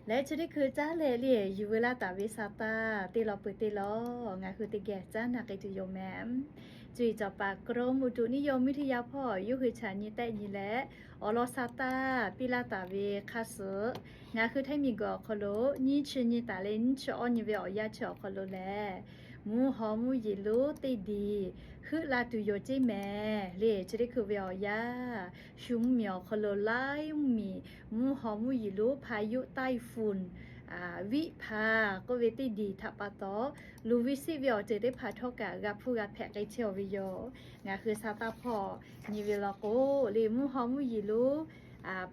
Leh chi teˇ hkui caˉ leh le yuˬ veu laˇ taˍ ve sa taˇ teˇ law peuˬ teˇ law, ngaˬ hui teˇ geh caˉ na k'ai tuˬ yoˬ mehˍ. Cuˇ yiˍ cawˬ paˍ กรมอุตุนิยมวิทยา hpawˇ yawˇ hui chaꞈ nyi tehˆ nyi leh, awˬ lawn sa taˇ piˇ laˇ taˍ ve hk'a suhˍ, ngaˬ hui Htaiˇ miˬguiˬ awˬ hk'aw lo nyiˇ chi nyi taˍ leh nyiˇ chi awˇ nyi ve awˬ yanˇ chi awˬ hk'aw lo lehˬ, mvuhˇ haw mvuhˇ yeˬ lonˉ teˇ diˬ heuˆ la tuˬ yoˬ ceˇ mehˍ le. Chi teˇ hkui ve awˬ yanˇ, shu mvuhˇ miˬ awˬ hk'aw lo laiˉ mvuhˇ miˬ mvuhˇ haw mvuhˇ yeˬ lonˉ พายุไต้ฝุ่น Viˆ hpa k'oˆ ve teˇ diˬ htaꞈ pa taw, luˬ ve siˆ ve awˬ ceuˬ teˇ hpaˍ htawˇ kaꞈ g'a hpuˇ g'a hpehꞈ k'ai chehˇ ve yoˬ. Ngaˬ hui sa taˇ hpawˇ nyi ve law k'o le, mvuhˇ haw mvuhˇ yeˬ lonˉ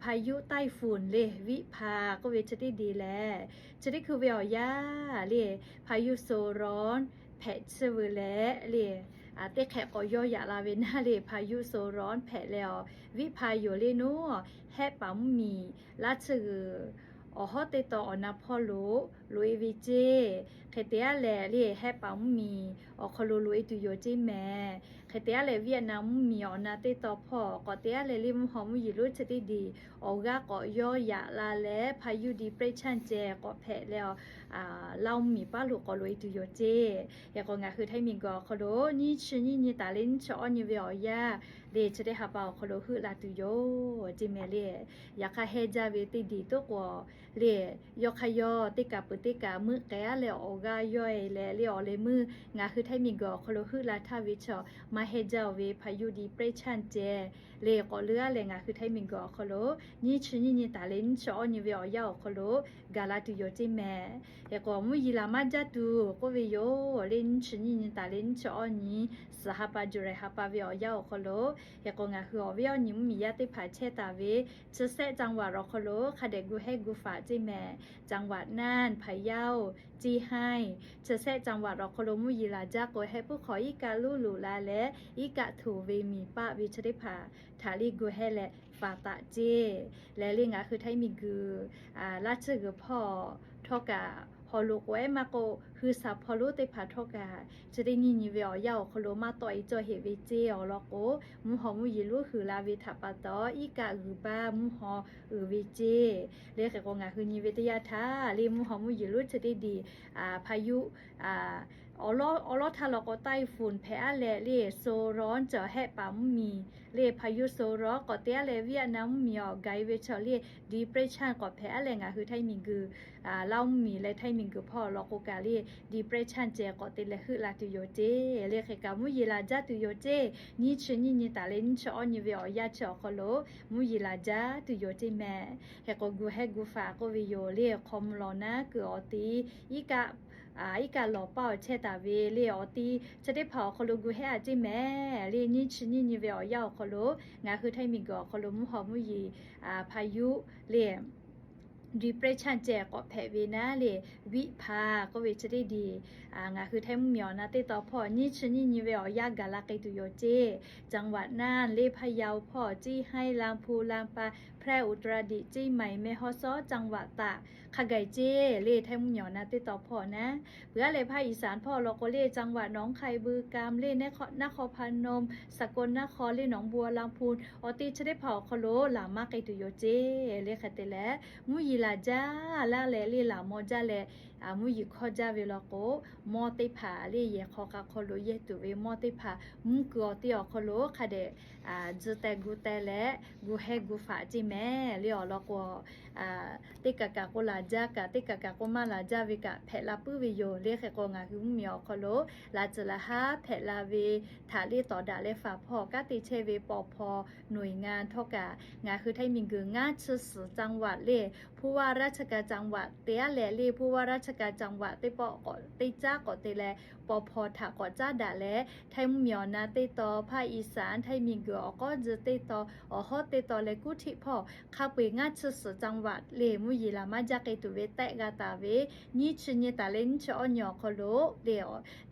พายุไต้ฝุ่น le, Viˆ hpa k'oˆ ve chi teˇ diˬ lehˬ, chi teˇ hkui ve awˬ yanˇ le, พายุโซนร้อน hpehꞈ tsuhˇ ve leh le, teˇ hk'ehꞈ k'awꞈ yawˇ yaꞈ la ve naˇ le, พายุโซนร้อน hpehꞈ leh awˬ, Viˆ hpa yoˬ le naˉ, Hehˆ paˍ mvuhˇ miˬ laˇ tsuhˇ g'uiˬ awˬ hawˉ teˇ taw awˬ na hpawˇ lo loꞈ e ve ceˇ. Hk'e te aˉ lehˬ le, Hehˆ paˍ mvuhˇ miˬ awˬ hk'aw lo loꞈ e tuˬ yoˬ ceˇ mehˍ. Hk'e te aˉ lehˬ, Viˆ a na mvuhˇ miˬ awˬ na teˇ taw hpawˇ k'awꞈ te aˉ lehˬ le, mvuhˇ haw mvuhˇ yeˬ lonˉ chi teˇ diˬ awˬ g'aˇ kawꞈ yawˇ yaꞈ la leh, พายุดีเปรสชัน ceh k'awꞈ hpehꞈ leh awˬ, Laˇ mvuhˇ miˬ paˉ lo k'awꞈ loꞈ e tuˬ yoˬ ceˇ. Hk'e k'o, ngaˬ hui Htaiˇ miˬguiˬ awˬ hk'aw lo nyiˇ chi nyiˇ nyi taˍ leh nyiˇ chi awˇ nyi ve awˬ yanˇ le, chi teˇ ha pa awˬ hk'aw lo heuˆ la tuˬ yoˬ ceˇ mehˍ le. Yaꞈ hk'aˇ, hehnˇ jaˇ ve teˇ diˬ toˉ k'o le, yawˇ hk'aˇ yawˇ teˇ kaˬ peuˬ teˇ kaˬ meuˆ k'ai aˉ leh awˬ g'aˇ yawˇ e leh le, awˬ leh meuˇ ngaˬ hui Htaiˇ miˬguiˬ awˬ hk'aw lo heuˆ la htaˇ ve chaw maˇ hehnˇ jaˇ ve พายุดีเปรสชัน ceh le, k'awꞈ leuˉ aˉ leh ngaˬ hui Htaiˇ miˬguiˬ awˬ hk'aw lo nyiˇ chi nyiˇ nyi taˍ leh nyiˇ chi awˇ nyi ve awˬ yanˇ awˬ hk'aw lo gaˬ la tuˬ yoˬ ceˇ mehˍ. Hk'e k'o, mvuhˇ yeˬ laˬ maˇ jaˇ tuˬ k'oˆ ve yoˬ le, nyiˇ chi nyiˇ nyi taˍ leh nyiˇ chi awˇ nyi, suhˍ ha pa July ha pa ve awˬ yanˇ awˬ hk'aw lo, hk'e k'o, ngaˬ hui awˬ viˉ awˬ nyi mvuhˇ miˬ yaˇ teˇ hpaˍ chehˇ taˍ ve chi sehˆ จังหวัด awˬ hk'aw lo hk'a dehꞈ gu hehˇ gu faˍ ceˇ mehˍ. จังหวัดน่าน พะเยา เชียงราย chi sehˆ จังหวัด awˬ hk'aw lo mvuhˇ yeˬ laˬ jaˇ k'o, heh puiˉ hk'aw iˉ kaˆ luˉ luꞈ la leh iˉ kaˆ htoꞈ ve miˬ paˆ ve chi teˇ hpaˍ htaꞈ le gu hehˇ leh faˍ taˍ ceˇ. Leh le ngaˬ hui Htaiˇ miˬguiˬ laˇ tsuhˇ g'uiˬ hpawˇ htawˇ kaꞈ, haw loꞈ k'o ehˉ maˇ k'o, hui shaˍ hpawˇ lonˉ teˇ hpaˍ htawˇ kaꞈ, chi teˇ nyiˇ nyi ve awˬ yanˇ awˬ hk'aw lo maˇ tawˆ e cawˇ heꞈ ve ceˇ. Awˬ lawn k'o, mvuhˇ haw mvuhˇ yeˬ lonˉ huiˍ la ve htaꞈ pa taw, iˉ kaˆ g'uiˬ baˆ mvuhˇ haw uiˍ ve ceˇ. Le hk'e k'o, ngaˬ hui nyi ve teˇ yanˇ htaˇ le, mvuhˇ haw mvuhˇ yeˬ lonˉ chi teˇ diˬ พายุ awˬ lawn htaˇ law k'o ไต้ฝุ่น hpehꞈ aˉ leh le, โซนร้อน cawˬ hehˆ paˍ mvuhˇ miˬ le, พายุโซนร้อน k'awꞈ te aˉ leh Vietnam mvuhˇ miˬ awˬ gaˬ e ve chaw le, depression k'awꞈ hpehꞈ aˉ leh ngaˬ hui Htaiˇ miˬguiˬ, Laˇ mvuhˇ miˬ leh Htaiˇ miˬguiˬ hpawˇ law k'o kaꞈ le, depression ceh k'awꞈ te leh heuˆ la tuˬ yoˬ ceˇ. Le hk'e kaꞈ mvuhˇ yeˬ laˬ jaˇ tuˬ yoˬ ceˇ. Nyiˇ chi nyiˇ nyi taˍ leh nyiˇ chi awˇ nyi ve awˬ yanˇ chi awˬ hk'aw lo mvuhˇ yeˬ laˬ jaˇ tuˬ yoˬ ceˇ mehˍ. Hk'e k'o, gu hehˇ gu faˍ k'oˆ ve yoˬ le, hk'aw mvuh lawˬ naˉ kuiˬ awˬ ti iˉ kaˆ iˉ kaˆ lawˬ paˇ awˬ chehˇ taˍ ve le, awˬ ti chi teˇ hpaˍ awˬ hk'aw lo gu hehˇ a ceˇ mehˍ. Le nyiˇ chi nyiˇ nyi ve awˬ yanˇ awˬ hk'aw lo ngaˬ hui Htaiˇ miˬguiˬ awˬ hk'aw lo mvuhˇ haw mvuhˇ yeˬ พายุ le, depression ceh k'awꞈ hpehꞈ ve naˉ le, Viˆ hpa k'oˆ ve chi teˇ diˬ ngaˬ hui Htaiˇ mvuhˇ miˬ awˬ na teˇ taw hpawˇ nyiˇ chi nyiˇ nyi ve awˬ yanˇ gaˬ la k'ai tuˬ yoˬ ceˇ. จังหวัดน่าน le, พะเยา hpawˇ, เชียงราย ลำพูน ลำปาง แพร่ อุตรดิตถ์ เชียงใหม่ แม่ฮ่องสอน จังหวัดตาก hk'a gaˬ e ceˇ le, Htaiˇ mvuhˇ miˬ awˬ na teˇ taw hpawˇ naˉ. Peuˬ aˉ leh ภาคอีสาน hpawˇ law k'o le, จังหวัดหนองคาย บึงกาฬ le, นครพนม สกลนคร le, หนองบัวลำพู awˬ ti chi teˇ hpaˍ awˬ hk'aw lo laˬ maˇ k'ai tuˬ yoˬ ceˇ. Le hk'e te leh, mvuhˇ yeˬ laˬ jaˇ laˇ leh le, laˬ maw jaˇ leh mvuhˇ yeˬ hkawˇ jaˇ ve law k'o, mawˇ teˇ hpaˍ le, yehˬ hk'aw k'a hk'aw lo yehˬ tuˬ ve mawˇ teˇ hpaˍ mvuhˇ kuiˬ awˬ ti awˬ hk'aw lo hk'a dehꞈ tzuh teh gu teh leh gu hehˇ gu faˍ ceˇ mehˍ. Le awˬ lawn k'o, teˇ kaꞈ kaꞈ k'o laˬ jaˇ kaꞈ, teˇ kaꞈ kaꞈ k'o maˇ laˬ jaˇ ve kaꞈ hpehꞈ la puiˉ ve yoˬ. Le hk'e k'o, ngaˬ hui mvuhˇ miˬ awˬ hk'aw lo laꞈ tcuh laꞈ haˉ hpehꞈ la ve htaꞈ le tawˍ daꞈ leh faˍ hpawˇ kanˉ te chehˇ ve paw hpaw noeꞈ ngaˇ htawˇ kaꞈ, ngaˬ hui Htaiˇ miˬguiˬ ngaˇ chi suhˍ จังหวัด le, ผู้ว่าราชการจังหวัด te aˉ leh le, ผู้ว่าราชการจังหวัด teˇ pawˆ k'awꞈ teˇ caˉ k'awꞈ te leh paw hpaw htaꞈ k'awꞈ caˉ daꞈ leh, Htaiˇ mvuhˇ miˬ awˬ na teˇ taw, ภาคอีสาน Htaiˇ miˬguiˬ awˬ k'awˉ tzuh teˇ taw, awˬ hawˉ teˇ taw leh kuˉ htiˆ hpawˇ hk'a peu-eˬ ngaˇ chi suhˍ จังหวัด le, mvuhˇ yeˬ laˬ maˇ jaˇ k'ai tuˬ ve tehˆ g'a taˍ ve, nyiˇ chi nyi taˍ leh nyiˇ chi awˇ nyi awˬ hk'aw lo le,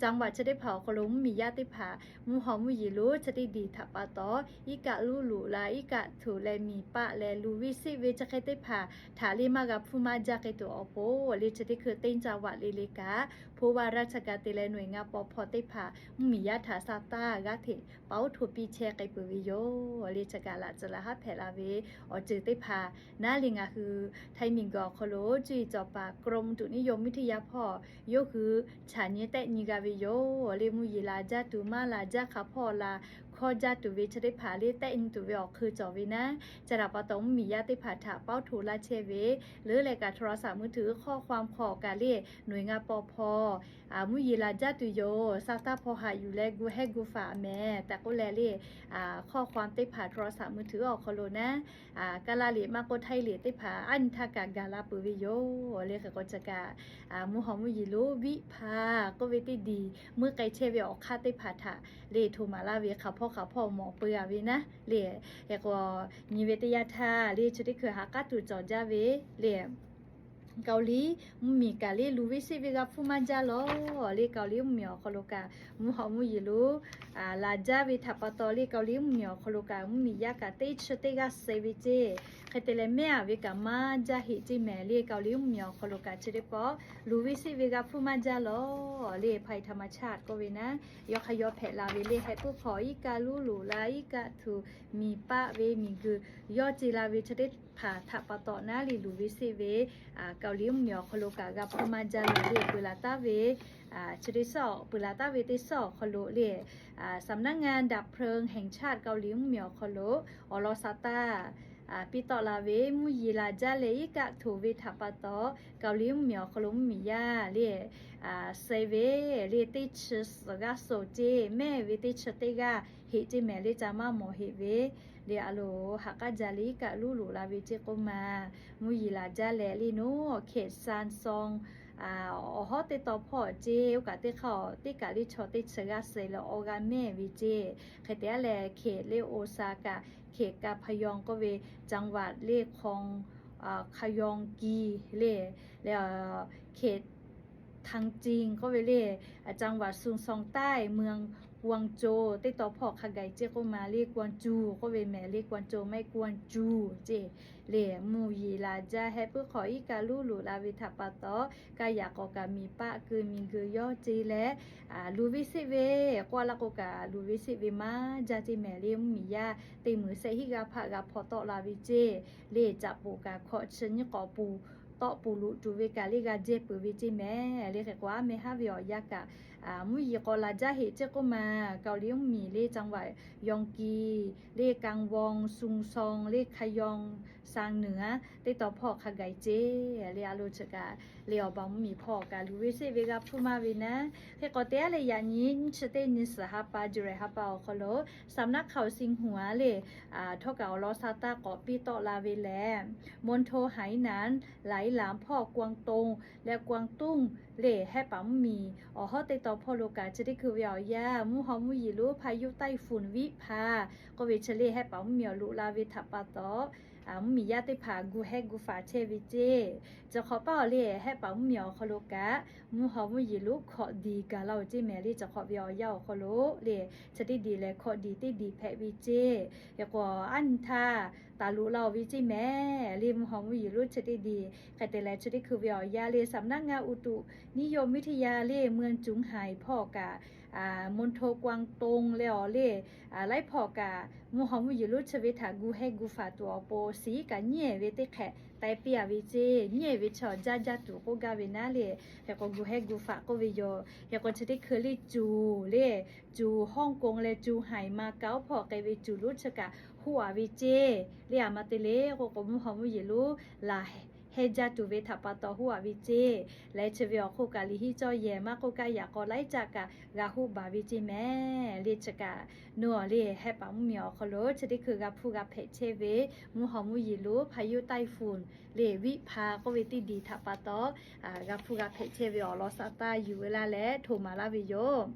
จังหวัด chi teˇ hpaˍ awˬ hk'aw lo mvuhˇ miˬ yaˇ teˇ hpaˍ mvuhˇ haw mvuhˇ yeˬ lonˉ chi teˇ diˬ htaꞈ pa taw, iˉ kaˆ luˉ luꞈ la, iˉ kaˆ htoꞈ leh miˬ paˆ leh luˬ ve siˆ ve chi hk'e teˇ hpaˍ htaꞈ maˇ g'a hpuˇ maˇ jaˇ k'ai tuˬ awˬ pon, le chi teˇ hkui teˇ จังหวัด le le kaꞈ ผู้ว่าราชการ te leh หน่วยงาน paw hpaw teˇ hpaˍ mvuhˇmiˬ yaˇ htaꞈ sa taˇ g'aˇ hteꞈ เป่าထုတ် piˇ chehˇ k'ai peuˬ ve yoˬ. Le chi kaꞈ laꞈ tcuh laꞈ haˉ hpehꞈ la ve awˬ ceuˬ teˇ hpaˍ naˉ le ngaˬ hui Htaiˇ miˬguiˬ awˬ hk'aw lo cuˇ yiˍ cawˬ paˍ กรมอุตุนิยมวิทยา hpawˇ yawˇ hui chaꞈ nyi tehˆ nyi g'a ve yoˬ. Le mvuhˇ yeˬ laˬ jaˇ tuˬ, maˇ laˬ jaˇ hk'aˬ hpawˇ laˬ hkawˇ jaˇ tuˬ ve chi teˇ hpaˍ le tehˆ nyi tuˬ ve awˬ hk'eun cawˬ ve naˉ, chi htaꞈ pa taw mvuhˇmiˬ yaˇ teˇ hpaˍ htaꞈ เป่าထုတ် laˇ chehˇ ve, leuˉ leh kaꞈ โทรศัพท์มือถือ ข้อความ hk'aw kaꞈ le หน่วยงาน paw hpaw mvuhˇ yeˬ laˬ jaˇ tuˬ yoˬ, sa taˇ hpaw haꞈ yuˬ leh gu hehˉ gu faˍ mehˍ tehꞈ k'oˆ leh le ข้อความ teˇ hpaˍ โทรศัพท์มือถือ awˬ hk'aw lo naˉ, Kaˇlaˇ liꞈ maˇ k'oˆ Htaiˇ liꞈ teˇ hpaˍ aˉ nyi htaˇ kaꞈ gaˬ la peuˬ ve yoˬ. Le hk'e k'o chi kaꞈ mvuhˇ haw mvuhˇ yeˬ lonˉ viˆ hpaˍ k'oˆ ve teˇ diˬ meuˇ k'ai chehˇ ve awˬ hk'aˇ teˇ hpaˍ htaꞈ le htoꞈ maˍ laˇ ve hk'aˬ hpawˇ hk'aˬ hpawˇ mawˬ peu a ve naˉ le. Hk'e k'o nyi ve teˇ yanˇ htaˇ le chi teˇ hkui ha k'aˉ tuˬ cawˬ jaˇ ve le Kaoˍliˇ mvuhˇmiˬ kaꞈ le luˬ ve seˆ ve g'a hpuˇ maˇ jaˇ lawˬ. Le Kaoˍliˇ mvuhˇmiˬ awˬ hk'aw lo kaꞈ mvuhˇ haw mvuhˇ yeˬ lonˉ laˬ jaˇ ve htaꞈ pa taw le Kaoˍliˇ mvuhˇmiˬ awˬ hk'aw lo kaꞈ mvuhˇmiˬ yaˇ kaꞈ teˇ chi teˇ g'aˇ suh ve ceˇ. Hk'e te leh mehˆ a ve kaꞈ maˇ jaˇ heꞈ ceˇ mehˍ le Kaoˍliˇ mvuhˇmiˬ awˬ hk'aw lo kaꞈ chi teˇ pawˆ luˬ ve seˆ ve g'a hpuˇ maˇ jaˇ lawˬ. Le ภัยธรรมชาติ k'oˆ ve naˉ, yawˇ hk'a yawˇ hpehꞈ la ve le heh puiˉ hk'aw iˉ kaˆ luˉ loꞈ la iˉ kaˆ htuꞈ miˬ paˆ ve miˬguiˬ yawˇ ce la ve chi teˇ hpaˍ htaꞈ pa taw naˉ le luˬ ve seˆ ve Kaoˍliˇ mvuhˇmiˬ awˬ hk'aw lo kaꞈ g'a hpuˇ maˇ jaˇ lawˬ le. Peuˬ laˬ taˍ ve chi teˇ suhˉ, peuˬ laˬ taˍ ve teˇ suhˉ awˬ hk'aw lo le สำนักงานดับเพลิงแห่งชาติ Kaoˍliˇ mvuhˇmiˬ awˬ hk'aw lo awˬ lawn sa taˇ piˇ tawˆ la ve mvuhˇ yeˬ laˬ jaˇ leh iˉ kaˆ htoꞈ ve htaꞈ pa taw Kaoˍliˇ mvuhˇmiˬ awˬ hk'aw lo mvuhˇmiˬ yaˇ le suh ve le teˇ chi suhˍ g'aˇ suhˍ ceˇ mehˆ ve teˇ chi teˇ g'aˇ heꞈ ceˇ mehˍ le ca maˇ mawˬ heꞈ ve le a loˍ ha k'aˉ jaˇ le iˉ kaˆ luˉ loꞈ la ve ceˇ k'oˆ ma mvuhˇ yeˬ laˬ jaˇ leh le naˉ เขตซานซอง awˬ hawˉ teˇ taw hpawˇ ceˇ oˇ kaꞈ teˇ hk'aˇ teˇ kaꞈ le chaw teˇ chi g'aˇ suh leh awˬ g'aˇ mehˆ ve ceˇ. Hk'e te a leh เขต le โอซาก้า เขต กาพยอง k'oˆ ve จังหวัด le คอง คายองกี le le เขต ทางจิง k'oˆ ve le จังหวัด ซูซองใต้ เมืองกวางโจว teˇ taw hpawˇ hk'a gaˬ ceˇ k'oˆ ma le กวางโจว k'oˆ ve mehˍ le กวางโจว maˇ heˆ กวางโจว ceˇ. Le mvuhˇ yeˬ laˬ jaˇ heh puiˉ hk'aw iˉ kaˆ luˉ loꞈ la ve htaꞈ pa taw kaˇ yaꞈ k'awꞈ kaꞈ miˬ paˆ keu miˬguiˬ yawˇ ce leh luˬ ve seˆ ve k'oˆ a laˇ k'o kaꞈ luˬ ve seˆ ve maˇ jaˇ ceˇ mehˍ le mvuhˇmiˬ yaˇ teˇ meunˍ sehˆ hiˆ g'aˇ hpaˆ g'a hpaw tawˆ la ve ceˇ. Le caꞈ poˍ kaꞈ hkawꞈ chi nyiˇ k'awꞈ poˍ tawˆ poˍ loꞈ tuˬ ve kaꞈ le g'a jehˇ peuˬ ve ceˇ mehˍ. Le hk'e k'o aˉ meh haˉ ve awˬ yanˇ kaꞈ mvuhˇ yeˬ k'awꞈ laˬ jaˇ heꞈ ceˇ k'oˆ ma Kaoˍliˇ mvuhˇmiˬ le จังหวัด ยองกี le กางวอง ซูซอง le คายอง ซานเหนือ teˇ taw hpawˇ hk'a gaˬ ceˇ. Le a loˍ chi kaꞈ le awˬ baˬ mvuhˇmiˬ hpawˇ kaꞈ luˬ ve seˆ ve g'a hpuˇ maˇ ve naˉ. Hk'e k'o te a leh yaꞈ nyi nyiˇ chi teˇ nyi suhˍ ha pa July ha pa awˬ hk'aw lo สำนักข่าวซินหัว le htawˇ kaꞈ awˬ lawn sa taˇ k'awꞈ piˇ tawˆ la ve lehˬ มณฑลไหหลาน ไหหลาน hpawˇ กวางตง leh กวางตุ้ง le hehˆ paˍ mvuhˇmiˬ awˬ hawˉ teˇ taw hpawˇ lo kaꞈ chi teˇ hkui ve awˬ yanˇ mvuhˇ haw mvuhˇ yeˬ lonˉ พายุไต้ฝุ่นวิภา k'oˆ ve chi le hehˆ paˍ mvuhˇmiˬ awˬ loꞈ la ve htaꞈ pa taw mvuhˇmiˬ yaˇ teˇ hpaˍ gu hehˉ gu faˍ chehˇ ve ceˇ. Chi hk'awꞈ paˇ awˬ le hehˆ paˍ mvuhˇmiˬ awˬ hk'aw lo kaꞈ mvuhˇ haw mvuhˇ yeˬ lonˉ hkawꞈ diˬ gaˬ la oˬ ceˇ mehˍ le chi hk'awꞈ ve awˬ yanˇ awˬ hk'aw lo le chi teˇ diˬ lehˬ hkawꞈ diˬ teˇ diˬ hpehꞈ ve ceˇ. Hk'e k'o aˉ nyi htaˇ taˍ loꞈ la oˬ ve ceˇ mehˍ le mvuhˇ haw mvuhˇ yeˬ lonˉ chi teˇ diˬ. Hk'e te leh chi teˇ hkui ve awˬ yanˇ le สำนักงานอุตุนิยมวิทยา le เมืองเจียงใหม่ hpawˇ kaꞈ มณฑลกวางตง leh awˬ le laiˉ hpawˇ kaꞈ mvuhˇ haw mvuhˇ yeˬ lonˉ chi ve htaꞈ gu hehˉ gu faˍ tuˬ awˬ pon siˉ kaꞈ nyiˉ ehˍ ve teˇ hk'ehꞈ taiˍ piˇ a ve ceˇ. Nyiˉ ehˍ ve chaw jaˇ jaˇ tuˬ k'oˆ gaˇ ve naˉ le. Hk'e k'o gu hehˉ gu faˍ k'oˆ ve yoˬ. Hk'e k'o chi teˇ hkui le cuˬ le cuˬ Hawˇ koˍ leh cuˬ Haiˬ Maˍ kaoˉ hpawˇ k'ai ve cuˬ lonˉ chi kaꞈ hoˆ a ve ceˇ. Le a ma te le k'oˆ k'o mvuhˇ haw mvuhˇ yeˬ lonˉ laˬ heh jaˇ tuˬ ve htaꞈ pa taw hoˆ a ve ceˇ. Leh chi ve awˬ hk'oˆ kaꞈ liꞈ hiˆ cawˇ yehˬ maˇ k'oˆ kaˇ yaꞈ k'aw laiˉ caˆ kaꞈ g'a hoˆ baˬ ve ceˇ mehˍ le chi kaꞈ. Nawˬ le hehˆ paˍ mvuhˇmiˬ awˬ hk'aw lo chi teˇ hkui g'a hpuˇ g'a hpehꞈ chehˇ ve mvuhˇ haw mvuhˇ yeˬ lonˉ พายุไต้ฝุ่น le viˆ hpa k'oˆ ve teˇ diˬ htaꞈ pa taw g'a hpuˇ g'a hpehꞈ chehˇ ve awˬ lawn sa taˇ yuˬ ve laˇ leh htoꞈ maˍ laˇ ve yoˬ.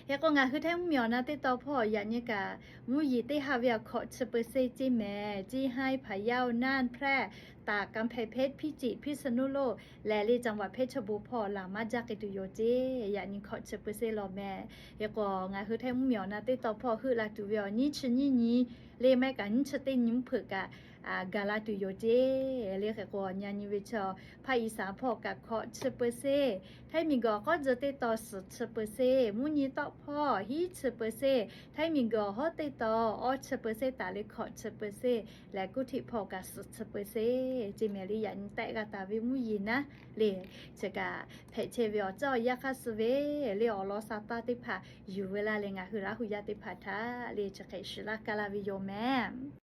Hk'e k'o ngaˬ hui Htaiˇ mvuhˇmiˬ awˬ na teˇ taw hpawˇ yaꞈ nyi kaꞈ mvuhˇ yeˬ teˇ ha ve awˬ hkawꞈ chi เปอร์เซ็นต์ ceˇ mehˍ. Ceˇ haiˉ พะเยา น่าน แพร่ ตาก กำแพงเพชร พิจิตร พิษณุโลก leh le จังหวัดเพชรบูรณ์ hpawˇ laˬ maˇ jaˇ k'ai tuˬ yoˬ ceˇ. Yaꞈ nyi hkawꞈ chi เปอร์เซ็นต์ lawˬ mehˍ. Hk'e k'o ngaˬ hui Htaiˇ mvuhˇmiˬ awˬ na teˇ taw hpawˇ heuˆ la tuˬ ve awˬ nyiˇ chi nyiˇ nyi le maˇ heˆ kaꞈ nyiˇ chi teˇ nyi mvuhˇ hpeuꞈ kaꞈ gaˬ la tuˬ yoˬ ceˇ. Le hk'e k'o, yaꞈ nyi ve chaw ภาคอีสาน hpawˇ kaꞈ ขอ chi เปอร์เซ็นต์, Htaiˇ miˬguiˬ k'awˇ tcuh teˇ taw suhˍ chi เปอร์เซ็นต์, mvuhˇ nyi tawˆ hpawˇ hiˉ chi เปอร์เซ็นต์, Htaiˇ miˬguiˬ awˬ hawˉ teˇ taw awˇ chi เปอร์เซ็นต์ taˍ le ขอ chi เปอร์เซ็นต์, lehˬ กรุงเทพ hpawˇ kaꞈ suhˍ chi เปอร์เซ็นต์ ceˇ mehˍ le. Yaꞈ nyi tehˆ g'a taˍ ve mvuhˇ yeˬ naˉ le, chi kaꞈ hpehꞈ chehˇ ve awˬ ceuˬ awˬ yanˇ hk'aˇ suh ve le. Awˬ lawn sha taˇ teˇ hpaˍ yuˬ ve laˇ leh, ngaˬ hui laˇ hui yaˇ teˇ hpaˍ htaꞈ le chi hk'e shiˍ laˇ kaˇ laˇ ve yoˬ mehˍ.